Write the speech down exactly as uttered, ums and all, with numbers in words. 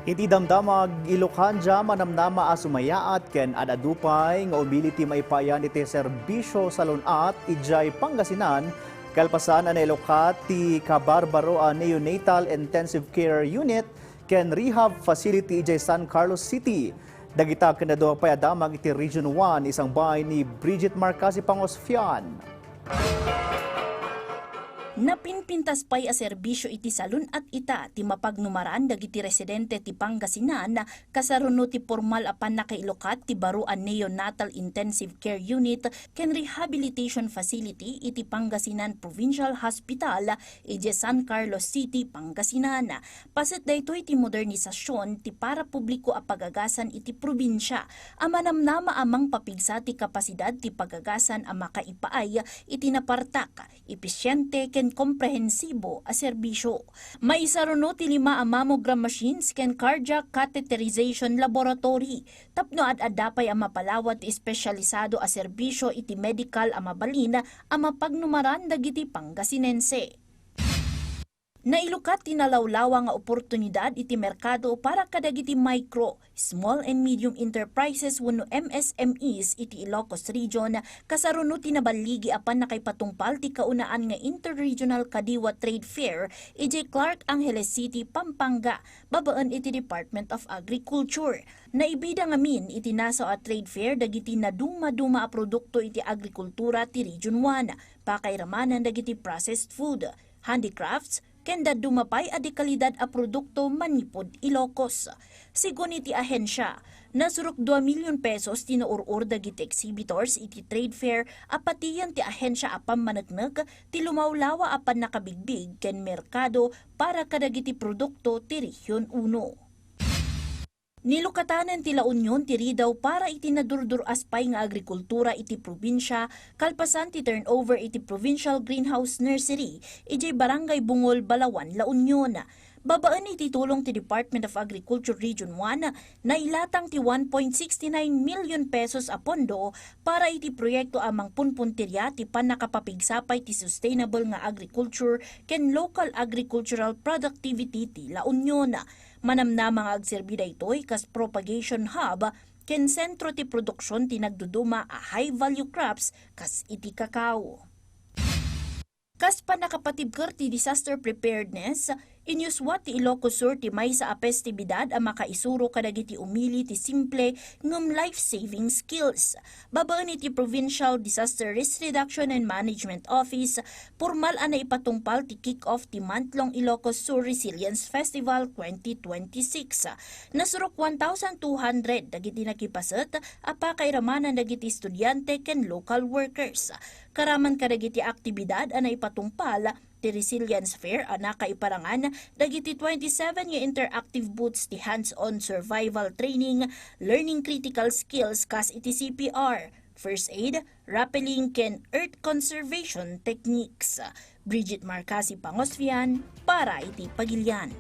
Iti damdamag Ilocandia, manamnama a sumayaat ken ad-adu pay nga umili ti maipayan iti serbisio sa lun-at idiay Pangasinan, kalpasan a nailukat ti Kabarbaro a Neonatal Intensive Care Unit ken Rehab Facility idiay San Carlos City. Dagita ken adu pay a damag iti Region one, isangbay ni Bridget Marcasi Pangosfian. Napinpintas pay a serbisio iti salun-at ita ti mapagnumaran dagiti residente ti Pangasinan, kasaruno ti pormal a pannakailukat ti baro a Neonatal Intensive Care Unit ken Rehabilitation Facility iti Pangasinan Provincial Hospital idiay San Carlos City, Pangasinan. Paset daytoy ti modernisasion ti parapubliko a pagagasan iti probinsia a manamnama a mangpapigsa ti kapasidad ti pagagasan a makaipaay iti napartak, episiente ken komprehensibo a serbisio. Maisaruno ti lima a mammogram machines ken cardiac catheterization laboratory tapno ad-adda pay a mapalawad ti espesyalisado a serbisio iti medikal a mabalin a mapagnumaran dagiti Pangasinense. Nailukat ti nalawlawa nga oportunidad iti merkado para kadagiti micro, small and medium enterprises wenno M S M Es iti Ilocos Region, kasaruno ti naballigi a pannakaipatungpal ti kaunaan nga Interregional Kadiwa Trade Fair idiay Clark Angeles City, Pampanga, babaen iti Department of Agriculture. Naibida ngamin iti nasao a trade fair dagiti nadumaduma a produkto iti agrikultura ti Region one, pakairamanan dagiti processed food, handicrafts, ken dadduma pay a dekalidad a produkto manipud Ilocos. Segun iti ahensia, nasurok dua million pesos ti naur-or dagiti exhibitors iti trade fair a patien ti ahensia a pammaneknek ti lumawlawa a pannakabigbig ken merkado para kadagiti produkto ti Region uno. Nilukatanen ti La Union ti ridaw para iti nadurdur-as pay nga agrikultura iti probinsia, kalpasan ti turnover iti Provincial Greenhouse Nursery idiay Barangay Bungol, Balaoan, La Union. Babaen iti tulong ti Department of Agriculture Region one, nailatang ti one point six nine million pesos a pondo para iti proyekto a mangpunpuntirya ti pannakapapigsa pay ti sustainable nga agriculture ken local agricultural productivity ti La Union. Manamnama nga agserbi daytoy kas propagation hub ken sentro ti produksion ti nagduduma a high-value crops kas iti kakao. Kas pannakapatibker ti disaster preparedness, inyuswa ti Ilocos Sur ti maysa a festibidad a makaisuro kadagiti umili ti simple ngem life-saving skills. Babaen iti Provincial Disaster Risk Reduction and Management Office, pormal a naipatungpal ti kick-off ti month-long Ilocos Sur Resilience Festival twenty twenty-six. Nasurok one thousand two hundred dagiti nakipaset a pakairamanan dagiti estudiante ken local workers. Karaman kadagiti aktibidad a naipatungpal ti Resilience Fair a nakaiparangan dagiti twenty-seven nga interactive booths ti hands-on survival training, learning critical skills kas iti C P R, first aid, rappelling ken earth conservation techniques. Bridget Marcasi Pangosfian para iti Pagilian.